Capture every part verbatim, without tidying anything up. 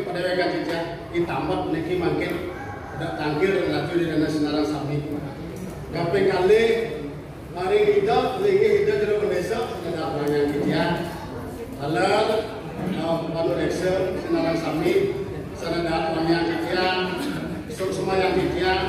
Padéwékan titiang, I Tamat puniki mangkin dak tangkil ring Ratu Ida Dané sinareng sami. Kaping kalih, ring Ida, linggih Ida Jero Bendésa, sané dak wangiang titiang. Taler, eh, panuréksa sinareng sami, sané dak wangiang titiang, suksmayang titiang.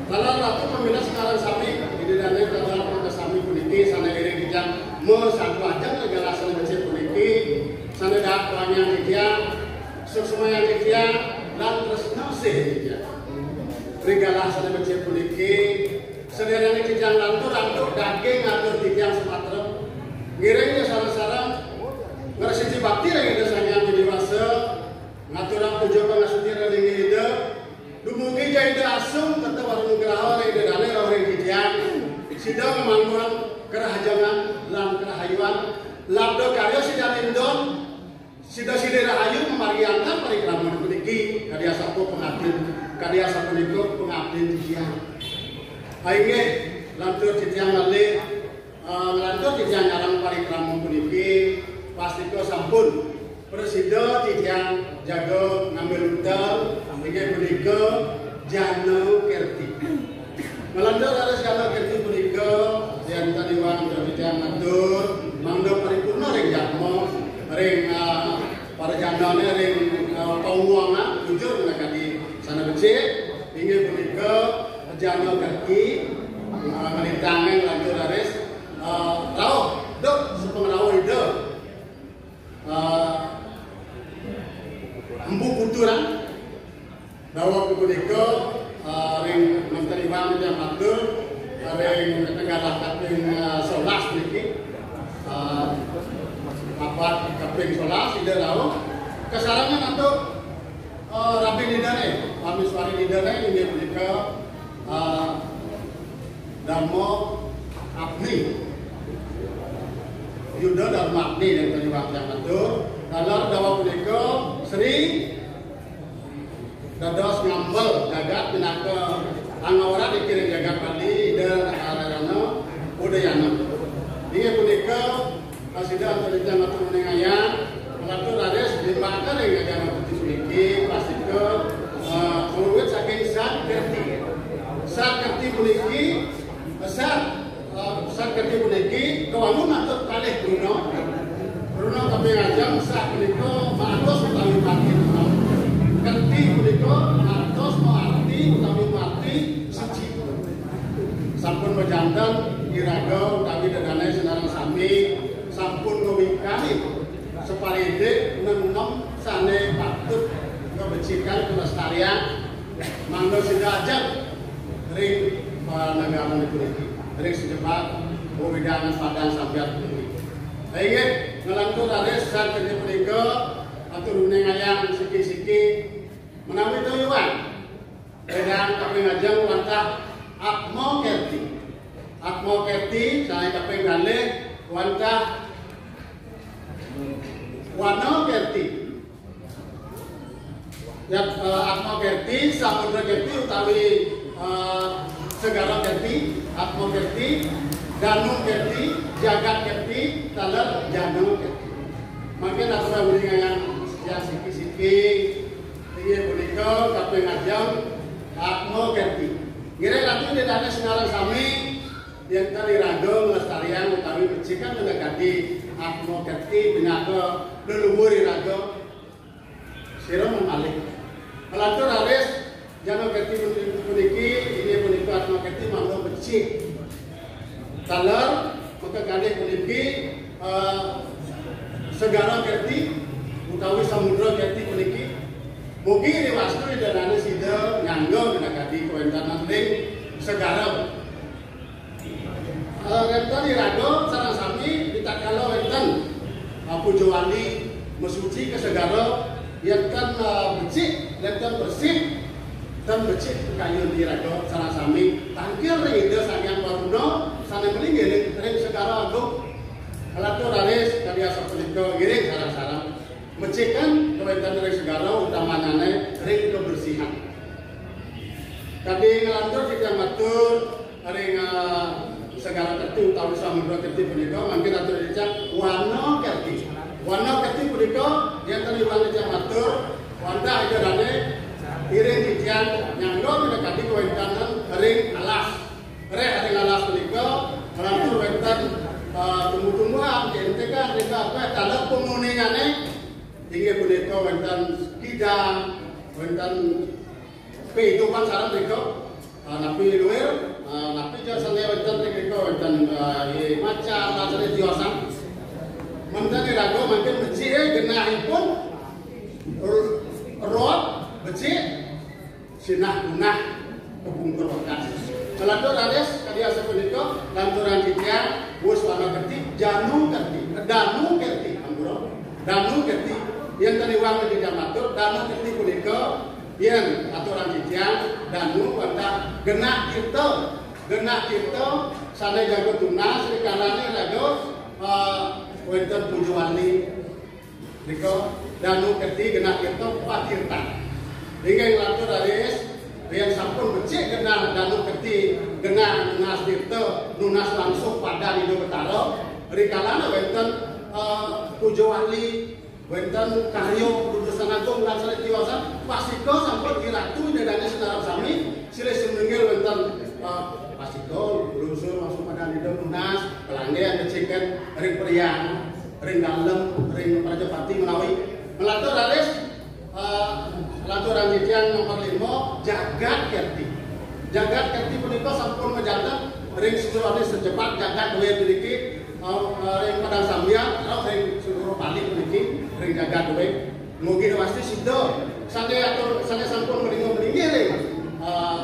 Taler Ratu pamiarsa sinareng sami, Ida Dané taler mangda sami puniki, sané iring titiang masadu ajeng ring galah sané becik puniki, sané dak wangiang titiang, suksmayang titiang, lan tresna sih titiang. Ring galah sané becik puniki, sadéréng titiang lantur antuk daging atur titiang samatra. Ngiring sareng-sareng ngresiki bakti ring Ida Sang Hyang Widhi Wasa, ngaturang puja pangastiti ring Ida. Dumugi ja Ida asung tetep wara nugraha ring Ida Dané rauh ring titiang. Sida ngamangguhang karahajengan lan karahayuan. Labda karya sida nindon, sida silih rahayu mamargiang parikrama puniki, kadi asapunika pangabdin, kadi asapunika pangabdin titiang. Inggih, lantur titiang malih, eh, nglantur titiang nyareng parikrama puniki, pastika sampun prasida titiang jaga ngambil utel, inggih punika Jana Kerti. Nglantur raris Jana Kerti punika, wénten iwang titiang matur, mangda paripurna ring jadma, ring, eh, para janané, ring, eh, paungwangan, jujur minakadi sané becik, inggih punika Jana Kerti, eh, nglintangin lantur raris, eh, rauh, duk, sapangrauh Ida. Eh, Empu Kuturan, daweg punika, eh, ring manten iwang titiang matur, eh, ring tenggalah kaping, eh, solas niki. Eh, abad kaping solas Ida rauh. Kasarengan antuk, eh, rabi Ida Dané, praméswari Ida Dané inggih punika, eh, Darma Agni. Yuda Darma Agni ring titiang matur. Taler daweg punika Sri dados ngambel jagat pinaka angaurat ring jagat Bali, Ida Narayana Udayana. Inggih punika, eh, sida antuk titiang matur nguningayang, lantur raris limbaka ring Ajang Kerti puniki, pastika, eh, ngawit saking Sad Kerti. Sad Kerti puniki, eh, Sad, eh, Sad Kerti puniki kawangun antuk kalih kruna. Kruna kaping ajeng, Sad punika maatos utawi maarti enam. Kerti punika atos maarti utawi maarti siji. Sampun majanten iraga utawi Ida Dané sinareng sami sampun ngawikanin saparidik nenem sané patut kabecikan kalestarian, mangda sida ajeng ring, eh, negara puniki, ring sajebag wewidangan Padang Sambiat puniki. Inggih, nglantur raris Sad Kerti punika, atur nguningayang siki-siki menawi tuyuan. Wénten kaping ajeng wantah Atma Kerti. Atma Kerti, sané kaping kalih wantah Wana Kerti. Ya, eh, Atma Kerti, Samudra Kerti utawi, eh, Segara Kerti, Atma Kerti, Danu Kerti, Jagat Kerti, taler Jana Kerti. Mangkin atur nguningayang ya siki-siki. Inggih punika kaping ajeng Atma Kerti. Ngiring Ratu Ida Dané sinareng sami, yén tan iraga nglestariang utawi becikang minakadi Atma Kerti pinaka leluhur iraga, sira malih. Nglantur raris Jana Kerti puniki, inggih punika Atma Kerti mangda becik. Taler, makakalih puniki, eh, Segara Kerti utawi Samudra Kerti puniki. Mugi riwastu Ida Dané sida nyangga minakadi kawéntenan ring segara. Eh, wénten iraga sareng sami ritatkala wénten, eh, puja wali masuci ka segara, yén tan, eh, becik, yén tan bersih, tan becik kayun iraga sareng sami tangkil ring Ida Sang Hyang Baruna sané malinggih ring, ring Segara Agung. Nglantur raris kadi asapunika ngiring sareng-sareng. Mecikan kawéntenan ring segara, utamanyané ring kebersihan. Kadi nglantur titiang matur ring, eh, Segara Kerti utawi Samudra Kerti punika, mangkin atur titiang Wana Kerti. Wana Kerti punika, yén tadi iwang titiang matur, Wantah Ida dané ngiring titiang nyangga minakadi kawéntenan ring alas. Réh ring alas punika, nglantur wénten, eh, tumbuh-tumbuhan, jentegan, ring apa, taler panguningané, inggih punika wénten kidang, wénten kaidupan sareng nika, eh, napi luir, eh, napi ja sané wénten ring nika, wénten, eh, i macan, lan sané tiosan. Manten iraga mangkin becik, eh, genahipun, r-, rot, becik, sinah tunah, kapungkur wekas. Nglantur raris kadi asapunika, lanturang titiang, wus wana kerti, janu kerti, danu kerti, ampura, danu kerti. Yén ten iwang titiang matur, danu kerti punika, yén aturang titiang, danu wantah genah tirta, genah tirta, sané jaga tunas, rikalané raga, eh, wénten puja wali. Nika danu kerti genah tirta patirta. Inggih nglantur raris, yén sampun becik genah danu kerti, genah nunas tirta, nunas langsung padan Ida Betara, rikalana wénten, eh, puja wali, wénten karya dudusan agung lan sané tiosan, pastika sampun iratu Ida dané sinareng sami, silih sinunggil wénten, eh, pastika lungsur langsung padan Ida nunas, pelanggen becik ring priang. Ring dalem, ring Prajapati menawi. Nglantur raris, eh, lanturang titiang nomor lima, Jagat Kerti. Jagat Kerti punika sampun majanten ring seluruh sejepat jagat duwé puniki, eh, eh, ring Padang Sambian, eh, ring seluruh Bali puniki, ring jagat duwé. Mugi wasti sida sané atur, sané sampun malinggih-malinggih ring, eh,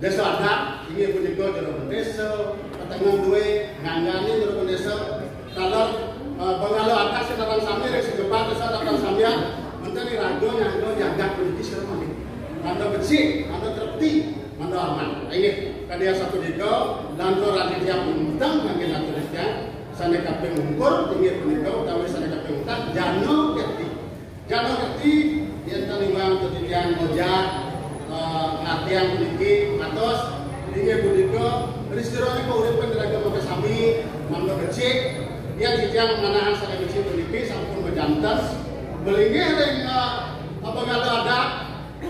désa adat, inggih punika Jero Bendésa, Petengen duwé, nganggani Jero Bendésa, Taler, eh, pangala adat sinareng sami ring sejepat désa Padang Sambian, manten iraga nyangga jagat puniki sira malih. Mangda becik, mangda trepti, mangda aman. Inggih, kadi asapunika, lanturang titiang unteng kanggé ngatur titiang, sané kaping ungkur, inggih punika utawi sané kaping unteng, jana kerti. Jana kerti, yén ten iwang titiang ngojak, eh, ngartiang puniki, atos, inggih punika, ri sajeroning kauripan iraga makasami, mangda becik, yén titiang manahang sané becik puniki sampun majanten, malinggih ring, eh, pangala adat,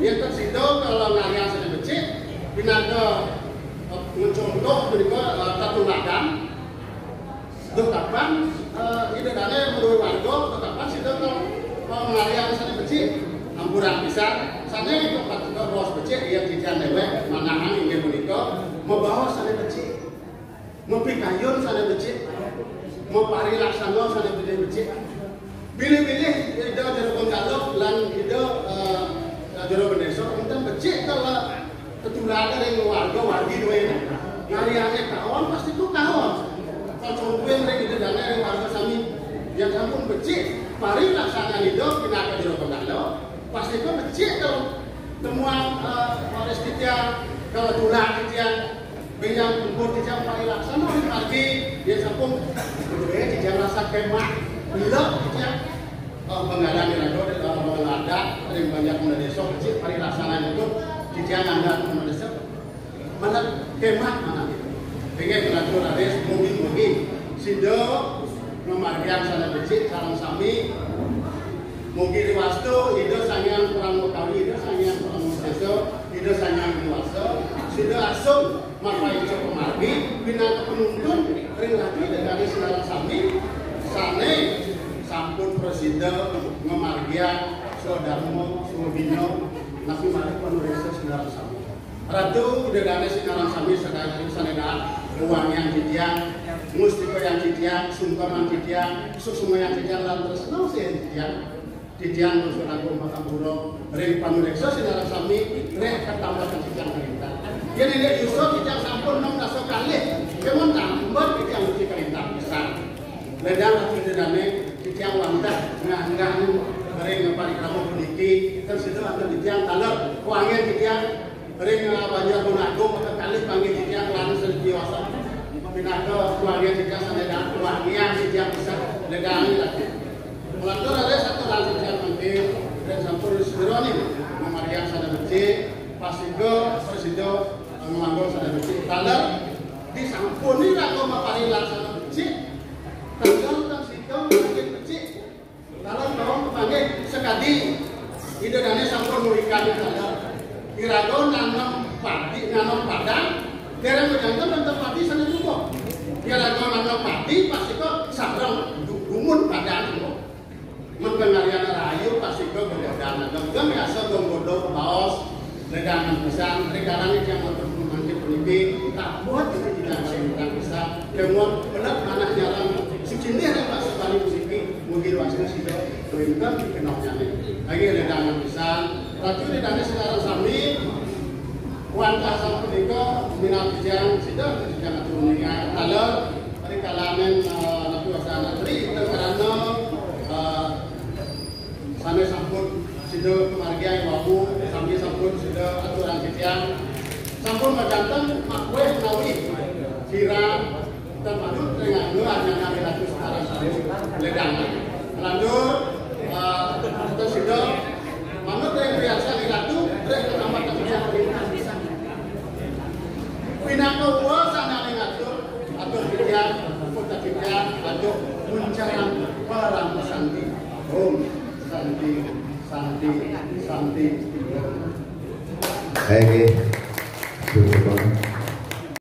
yén ten sida kala ngartiang sané becik, pinaka, eh, contoh punika, eh, tetuladan, Duh kapan, eh, Ida dané madué warga, duh kapan sida ka, eh, ngartiang sané becik, ampurang pisan, sané ipun patut baos becik, yén titiang déwék, manahang inggih punika, mabaos sané becik, mapikayun sané becik, maparilaksana sané becik. Bilih-bilih Ida Jero Benggala lan Ida, eh, Jero Bendésa, wénten becik kala tetuladan ring warga wargi duwé. Ngartiang kaon pasti tu kaon. Kacompuin ring Ida dané ring warga sami. Yén sampun becik, parilaksana Ida pinaka Jero Benggala, pasti tu becik tu. Temuang, eh, waris titiang, kala tulak titiang, bénjang kumpul titiang parilaksana ring margi, yén sampun, eh, titiang rasa kémah, lelep titiang. Oh, panggalan iraga, eh, panggalan adat, ring banjar Mula Désa, becik parilaksanané pun, titiang ngandap Mula Désa. Mana kémah, mana. Inggih, nglantur raris, mugi-mugi sida ngamargiang sané becik sareng sami. Mugi riwastu Ida Sang Hyang Parama Kawi, Ida Sang Hyang Parama Sesa, Ida Sang Hyang Widi Wasa, sida asung mapaica pamargi pinaka panuntun ring ratu ida dané sinareng sami sané sampun prasida ngamargiang swadarma swabina napi malih panuréksa sinareng sami. Ratu ida dané sinareng sami sadaya sané dahat wangiang titiang, mustikayang titiang, sungkeman titiang, suksmayang titiang, lan tresna sihin titiang. Titiang nunas agung pakampura ring panuréksa sinareng sami, réh katambahan titiang kalintang. Yén indik yusa titiang sampun enam dasa kalih, kémanten tambah titiang becik kalintang pisan. Ledang ratu ida dané titiang wantah nganggah ring parikrama puniki, ten sida wantah titiang taler wangiang titiang ring, eh, banjar Mula Agung, kekalih panggih titiang lan sedaya wasa. Pinaka wangiang titiang sané dahat wangiang titiang pisan ledang ratu. Nglantur raris aturang titiang mangkin, dan sampun sajeroning ngamargiang sané becik, pastika prasida, eh, ngamanggung sané becik. Taler disampuni raga maparilaksana becik, taler tan sida mangkin becik. Taler kaum kapanggih sakadi Ida dané sampun Padang, dereng majanten wénten pati sané tuwuh. Yén raga nandur pati, pastika sareng du-, dumun padang, mengkengarian rahayu, pastika godohan ageng. Geng yasa geng godo baos, ledangan pisan, rikalané tiang matur mangkin puniki, tak buat kita sing tang pisan, demun, bener manah nyarang, sing cindih rek Pak Subali puniki, mugi wasta sida, wénten pikenoknyané. Lagi ledangan pisan, ratu ledangan sekarang sami, Wantah sapunika minab titiang sida titiang atur uninga taler rikalaning, eh, Ratu Wasana Tri, ita karana, eh, sané sampun sida pamargiang wau, sami sampun sida aturang titiang sampun majanten makuéh menawi kirang Tan patut ring angga anyanan Ratu Setara Sari. Ledang. Lanjut, eh, terus sida manut ring piarsa Ratu, ring kecamatan Ratu. Pinaka uwa sananing atur, atur titiang, kota titiang, atur muncarang parama santi. Om Santi, Santi, Santi. Inggih. Dumun